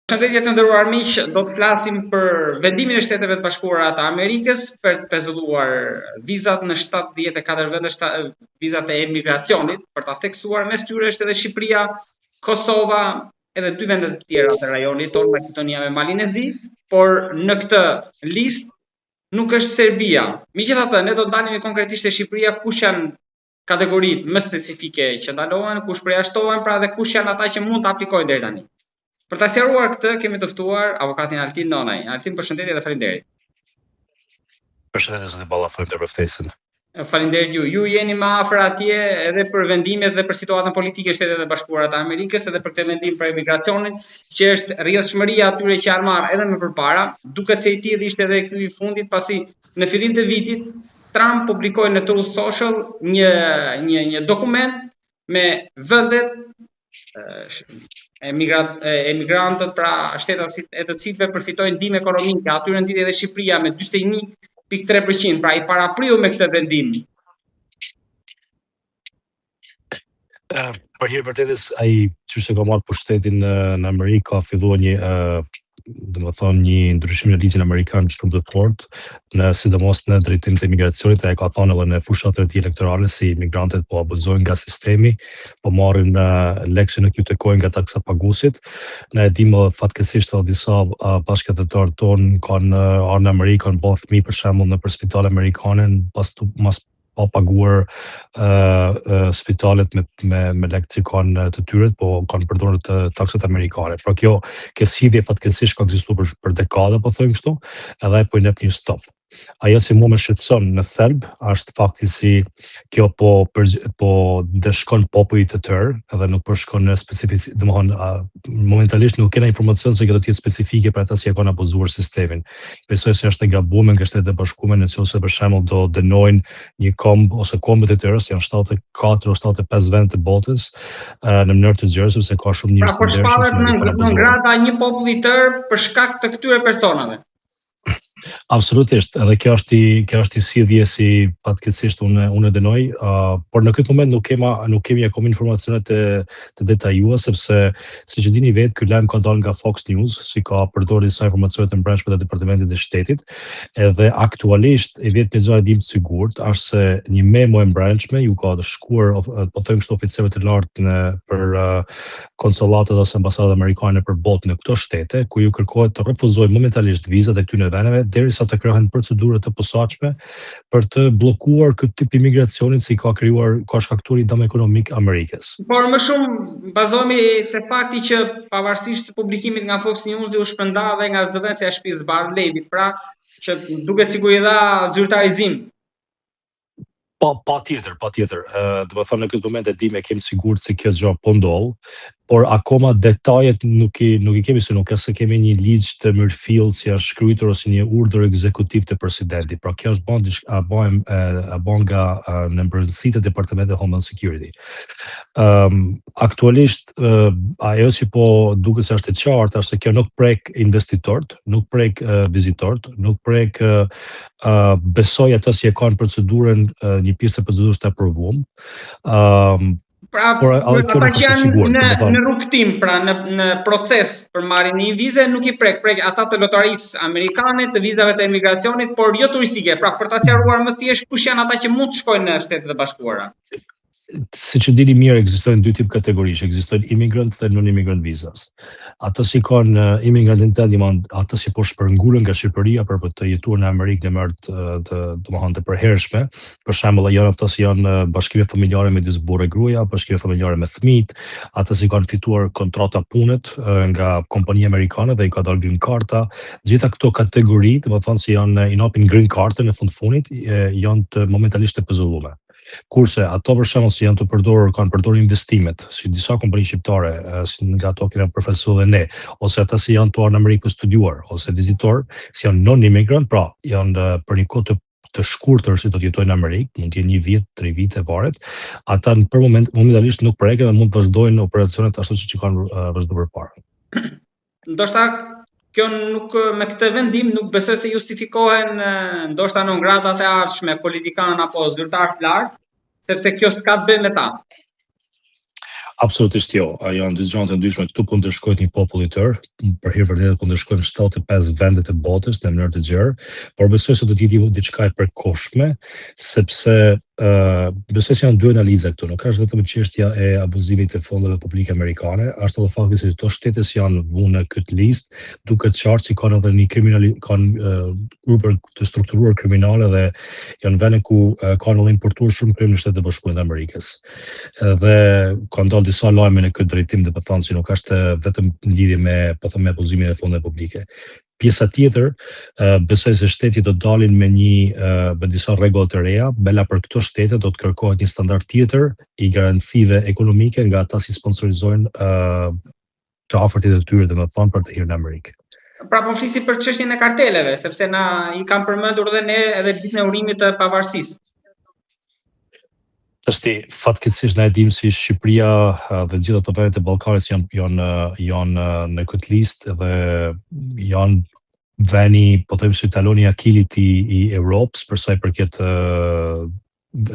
Përshëndetje të nderuar miq, do të flasim për vendimin e Shteteve të Bashkuara të Amerikës për të pezulluar vizat në 74 vende, vizat e emigracionit, për ta theksuar mes tyre është edhe Shqipëria, Kosova, edhe dy vende të tjera të rajonit tonë, Maqedonia me Malin e Zi, por në këtë listë nuk është Serbia. Megjithatë, ne do të ndalemi konkretisht te Shqipëria, kush janë kategoritë më specifike që ndalohen, kush përjashtohen, pra dhe kush janë ata që mund të aplikojnë deri tani. Për ta sqaruar këtë, kemi të ftuar avokatin Altin Nonaj. Altin, përshëndetje dhe faleminderit. Përshëndetje zoti Balla, faleminderit për ftesën. Faleminderit ju. Ju jeni më afër atje edhe për vendimet dhe për situatën politike të Shteteve të Bashkuara të Amerikës, edhe për këtë vendim për emigracionin, që është rrjedhshmëria atyre që janë marrë edhe më përpara. Duket se i tillë ishte edhe ky i fundit, pasi në fillim të vitit Trump publikoi në Truth Social një një një dokument me vendet emigrant, emigrantët, pra shtetasit e të cilëve përfitojnë ndihmë ekonomike, aty renditej edhe Shqipëria me 41.3%, pra i parapriu me këtë vendim. Për hir vërtetës, ai qysh e ka marrë pushtetin në, në Amerikë, ka filluar një domethënë një ndryshim në ligjin amerikan shumë të fortë, në sidomos në drejtim të imigracionit, ai ka thënë edhe në fushatën e tij elektorale se imigrantët po abuzojnë nga sistemi, po marrin lekë që nuk ju takojnë nga taksapaguesit. Ne e dimë edhe fatkeqësisht edhe disa bashkatdhetarë tonë kanë ardhur në Amerikë, kanë bërë fëmijë për shembull nëpër spitale amerikane, pas mas pa paguar uh, spitalet me me me lekë që kanë të tyret, po kanë përdorur të taksat amerikane. Pra kjo kjo sjellje fatkeqësisht ka ekzistuar për, për dekada, po thojmë kështu, edhe po i jep një stop. Ajo që mua më shqetëson në thelb është fakti si kjo po për, po ndëshkon popuj të tërë, edhe nuk po shkon në specifik, domethënë momentalisht nuk kena informacion se kjo do të jetë specifike për ata që e kanë abuzuar sistemin. Besoj se është e gabuar nga Shtetet e Bashkuara në qoftë se për shembull do dënojnë një komb ose kombet e tëra, janë 74 ose 75 vende të botës në mënyrë të gjerë sepse ka shumë njerëz pra, të ndershëm që nuk e kanë abuzuar. Pra po një popull i tërë për shkak të këtyre personave. Absolutisht, edhe kjo është i kjo është i sjellje si fatkeqësisht unë unë e dënoj, uh, por në këtë moment nuk kema nuk kemi akoma informacione të të detajuara sepse siç e dini vetë ky lajm ka dalë nga Fox News, si ka përdorur disa informacione të mbrendshme të Departamentit të Shtetit, edhe aktualisht e vetmja gjë e dimë sigurt është se një memo e mbrendshme ju ka shkuar po them kështu oficerëve të lartë në për uh, konsullatat ose ambasadat amerikane nëpër botë në këto shtete, ku ju kërkohet të refuzojnë momentalisht vizat e këtyre vendeve derisa të kryhen procedura të posaçme për të bllokuar këtë tip imigracioni që i ka krijuar ka shkaktuar një dëm ekonomik Amerikës. Por më shumë bazohemi te fakti që pavarësisht publikimit nga Fox News u shpërnda dhe nga zëdhënësja e Shtëpisë së Bardhë Leavitt, pra që duket sikur i dha zyrtarizim Pa, patjetër, patjetër. Ë, domethënë në këtë moment e dimë e kemi sigurt se kjo gjë po ndodh, por akoma detajet nuk i nuk i kemi se nuk është se kemi një ligj të mirëfilltë si është shkruar ose një urdhër ekzekutiv të presidentit. Pra kjo është bën diçka bën e bën nga në brendësi të Departamentit Homeland Security. Ëm um, aktualisht uh, ajo që po duket se është e qartë është se kjo nuk prek investitorët, nuk prek uh, vizitorët, nuk prek uh, uh, besoj ata si e kanë procedurën uh, një pjesë të procedurës të aprovuar. Ëm um, Pra, por edhe kjo ata që janë sigurt, në në rrugëtim, pra në në proces për marrjen e një vize nuk i prek, prek ata të lotarisë amerikane, të vizave të emigracionit, por jo turistike. Pra, për ta sqaruar më thjesht kush janë ata që mund të shkojnë në Shtetet e Bashkuara. Siç e dini mirë, ekzistojnë dy tip kategorish, ekzistojnë immigrant dhe non-immigrant visas. Ata që kanë uh, immigrant intent, janë ata që po shpërngulen nga Shqipëria për për të jetuar në Amerikë në mënyrë të, të domethënë të përhershme. Për shembull, janë ata që janë uh, bashkime familjare midis burrë e gruaja, bashkime familjare me fëmijët, ata që kanë fituar kontrata punët uh, nga kompani amerikane dhe i ka dalë green karta. Gjitha këto kategori, domethënë se janë i napin green kartën në fund fundit, janë të momentalisht të pezulluara. Kurse ato për shembull si janë të përdorur, kanë përdorur investimet, si disa kompani shqiptare, si nga ato kena përfaqësuar dhe ne, ose ata si janë të ardhur në Amerikë për studiuar, ose vizitor, si janë non-immigrant, pra janë për një kohë të të shkurtër si do të jetojnë në Amerikë, mund të jenë një vit, tre vite varet, ata në për moment momentalisht nuk preken dhe mund të vazhdojnë operacionet ashtu siç i kanë vazhduar përpara. Ndoshta kjo nuk me këtë vendim nuk besoj se justifikohen ndoshta non gratat e ardhshme politikanë apo zyrtarë të lartë, sepse kjo s'ka të bëjë me ta. Absolutisht jo. Ajo janë dy gjëra të ndryshme. Këtu po ndëshkohet një popull i tërë, për hir vërtetë po ndëshkojmë 75 vende të botës në mënyrë të gjerë, por besoj se do të jetë diçka e përkohshme, sepse uh, besoj se janë dy analiza këtu. Nuk është vetëm çështja e abuzimit të fondeve publike amerikane, është edhe fakti se këto shtete që janë vunë në këtë listë, duket qartë se kanë edhe një kriminali kanë uh, grupe të strukturuar kriminale dhe janë vende ku uh, kanë edhe importuar shumë krim në Shtetet e Bashkuara të Amerikës. Dhe kanë dalë disa lajme në këtë drejtim, do të thonë se nuk është vetëm në lidhje me, po them, me abuzimin e fondeve publike. Pjesa tjetër, besoj se shteti do të dalin me një me disa rregulla të reja, bela për këto shtete do të kërkohet një standard tjetër i garancive ekonomike nga ata si sponsorizojnë të afërtit e tyre, domethënë për të hyrë në Amerikë. Pra po flisim për çështjen e karteleve, sepse na i kam përmendur edhe ne edhe ditën e urimit të pavarësisë. Tashti, fatkeqësisht ne e dimë si Shqipëria dhe gjithë ato vendet e Ballkanit që janë janë janë në këtë listë dhe janë veni, po them si taloni i Akilit i, i Europës për sa i përket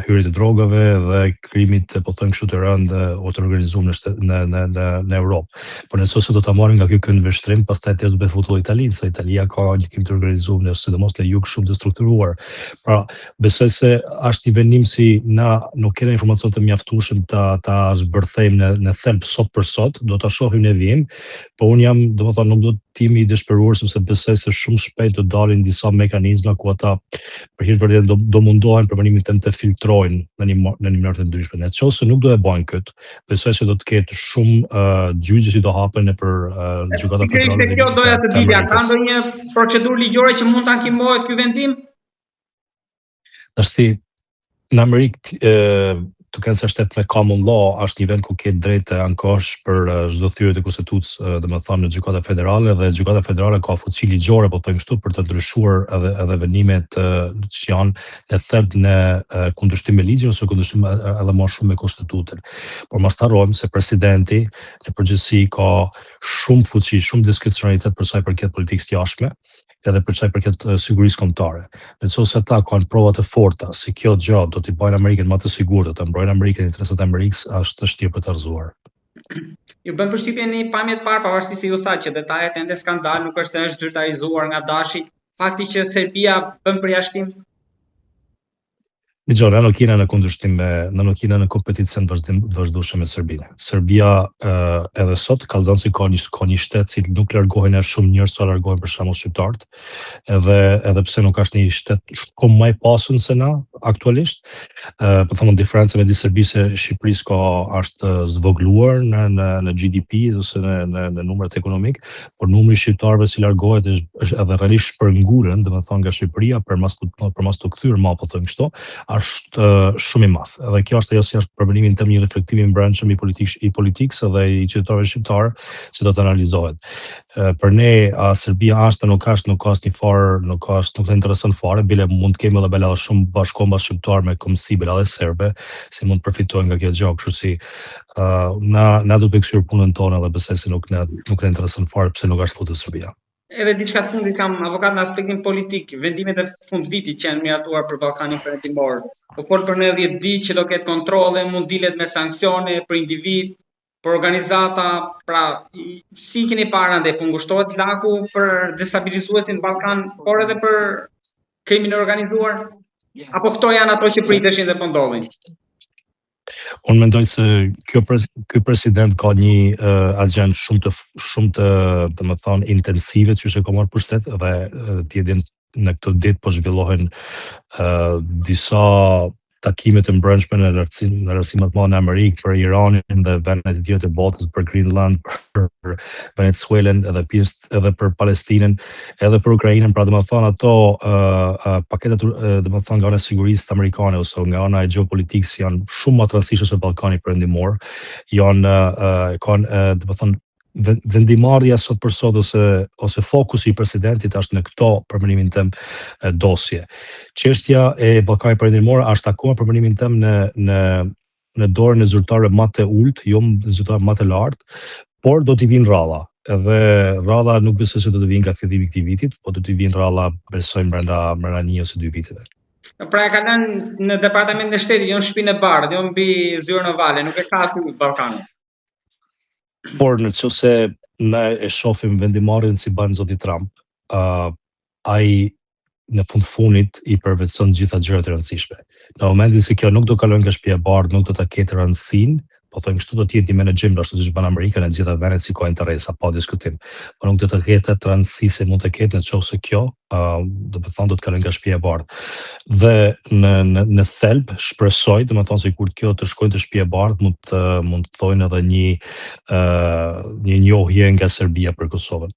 hyrjet e drogave dhe krimit, po them kështu të rëndë o të organizuar në shtet, në në në në Europë. Por nëse ose do ta marrim nga ky këndvështrim, pastaj do të bëhet futur Italinë, se Italia ka një krim të organizuar në sidomos në jug shumë të strukturuar. Pra, besoj se është një vendim si na nuk kena informacion të mjaftueshëm ta ta zbërthejmë në në thelb sot për sot, do ta shohim në vijim, po unë jam, domethënë nuk do të jem i dëshpëruar sepse besoj se shumë shpejt do dalin disa mekanizma ku ata për hir të vërtetë do, do mundohen për mendimin tim të filtrojnë në një në një mënyrë të ndryshme. Në qoftë se nuk do e bëjnë këtë, besoj se do të ketë shumë uh, gjyqe që do hapen nëpër uh, gjykata federale. Pikërisht kjo doja të dilja, ka ndonjë procedurë ligjore që mund të ankimohet ky vendim? Tashti në Amerikë të kenë se shtet me common law është një vend ku ke drejtë të ankosh për çdo thyerje të kushtetutës, domethënë në gjykata federale dhe gjykata federale ka fuqi ligjore, po them kështu, për të ndryshuar edhe edhe vendimet që janë në thelb në kundërshtim me ligjin ose kundërshtim edhe më shumë me kushtetutën. Por mos harrojmë se presidenti në përgjithësi ka shumë fuqi, shumë diskrecionalitet për sa i përket politikës të jashtme, edhe për sa i përket sigurisë kombëtare. Nëse ose ata kanë prova të forta se kjo gjë do t'i bëjnë Amerikën më të sigurt, do të mbrojnë Amerikën interesat e Amerikës, është vështirë për të rrëzuar. Ju bën përshtypje në pamje të parë, pavarësisht se ju tha që detajet ende s'kanë dalë, nuk është se është zyrtarizuar nga Dashi, fakti që Serbia bën përjashtim Dëgjo, na nuk jena në kundërshtim me, na nuk jena në kompeticion vazhdim të vazhdueshëm me Serbinë. Serbia uh, edhe sot kallzon se ka një ka një shtet si nuk largohen as shumë njerëz sa largohen për shembull shqiptarët. Edhe edhe pse nuk është një shtet shumë më i pasur se na aktualisht, ë uh, po them diferenca midis Serbisë e Shqipërisë ka është zvogëluar në në në GDP ose në në në numrat ekonomik, por numri i shqiptarëve si largohet është, është edhe realisht shpërngulen, domethënë nga Shqipëria për mos për mos të kthyer më, po them kështu, është shumë i madh. Edhe kjo është ajo si është për mendimin tim një reflektim i brendshëm i politikës i politikës edhe i qytetarëve shqiptarë që do të analizohet. Për ne a Serbia është nuk është nuk ka asnjë farë, nuk ka as nuk na intereson fare, bile mund të kemi edhe bela shumë bashkëkombas shqiptar me kombësi bile edhe serbe, si mund të përfitojnë nga kjo gjë, kështu si Uh, na na do të kqyr punën tonë edhe besoj se nuk na nuk na intereson fare pse nuk është futur Serbia. Edhe diçka të fundit kam avokat në aspektin politik, vendimet e fund vitit që janë miratuar për Ballkanin Perëndimor. Po fol për 90 ditë që do ketë kontrolle, mund dilet me sanksione për individ, për organizata, pra si keni parë andej, po ngushtohet laku për destabilizuesin në Ballkan, por edhe për krimin e organizuar? Apo këto janë ato që priteshin dhe po ndodhin? Unë mendoj se kjo pre, ky president ka një uh, agjendë shumë të shumë të, domethënë intensive që e ka marrë pushtet dhe uh, ti e din në këto ditë po zhvillohen uh, disa takime të mbrëmshme në lartësi në lartësi më të madhe në Amerikë për Iranin dhe vendet e tjera të botës, për Greenland, për Venezuelën edhe pjesë edhe për Palestinën, edhe për Ukrainën, pra domethënë ato uh, uh, paketat uh, domethënë nga ana e sigurisë amerikane ose nga ana e gjeopolitikës janë shumë më të rëndësishme se Ballkani Perëndimor, janë uh, kanë uh, domethënë vendimarrja sot për sot ose ose fokusi i presidentit është në këto për mendimin tim dosje. Çështja e Ballkanit Perëndimor është akoma për mendimin tim në në në dorën e zyrtarëve më të ulët, jo zyrtarëve më të lartë, por do t'i vinë rralla. Edhe rralla nuk besoj se do të vinë nga fillimi i këtij vitit, po do t'i vinë rralla besoj brenda brenda një ose dy viteve. Pra e ka lënë në departamentin e shtetit, jo në shtëpinë e bardhë, jo mbi zyrën ovale, nuk e ka aty Ballkanin. Por në qoftë se ne e shohim vendimarrjen si bën zoti Trump, ai në fund fundit i përvetëson gjitha gjërat e rëndësishme. Në momentin se kjo nuk do kalojë nga shtëpia e bardhë, nuk do ta ketë rëndësinë, po thojmë kështu do të jetë një menaxhim ashtu siç bën Amerika në të gjitha vendet si ka interesa, pa diskutim. Po nuk do të ketë atë rëndësi se mund të ketë në qoftë se kjo, do të thonë do të kalojë nga shtëpia e bardhë. Dhe në në në thelb shpresoj, do të thonë se kur kjo të shkojë te shtëpia e bardhë, mund të mund të thojnë edhe një një njohje nga Serbia për Kosovën.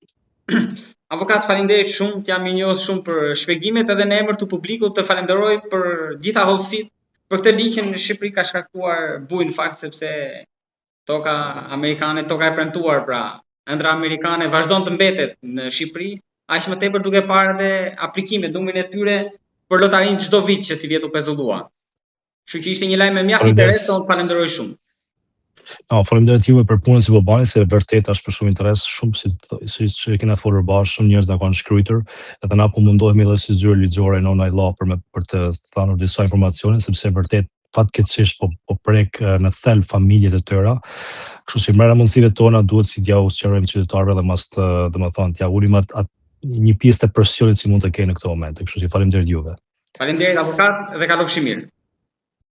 Avokat, faleminderit shumë, të jam mirënjohës shumë për shpjegimet edhe në emër të publikut të falenderoj për gjitha hollësitë për këtë ligj që në Shqipëri ka shkaktuar bujë në fakt sepse toka amerikane, toka e premtuar pra, ëndrra amerikane vazhdon të mbetet në Shqipëri, aq më tepër duke parë edhe aplikimet, numrin e tyre për lotarinë çdo vit që sivjet u pezullua. Kështu që ishte një lajm me mjaft interes, unë të falenderoj shumë. No, faleminderit juve për punën që po bani, se vërtet është për shumë interes, shumë si si që kena folur bashkë, shumë njerëz na kanë shkruar, edhe na po mundohemi edhe si zyrë ligjore në Online Law për me për të thënë disa informacione, sepse vërtet fatkeqësisht po po prek në thelb familjet e tëra. Kështu që mbrenda mundësive tona duhet si t'ja u sqarojmë qytetarëve dhe mas të, domethënë, t'ja ulim atë at, një pjesë të presionit që mund të kenë në këto momente. Kështu që faleminderit juve. Faleminderit avokat dhe kalofshi mirë.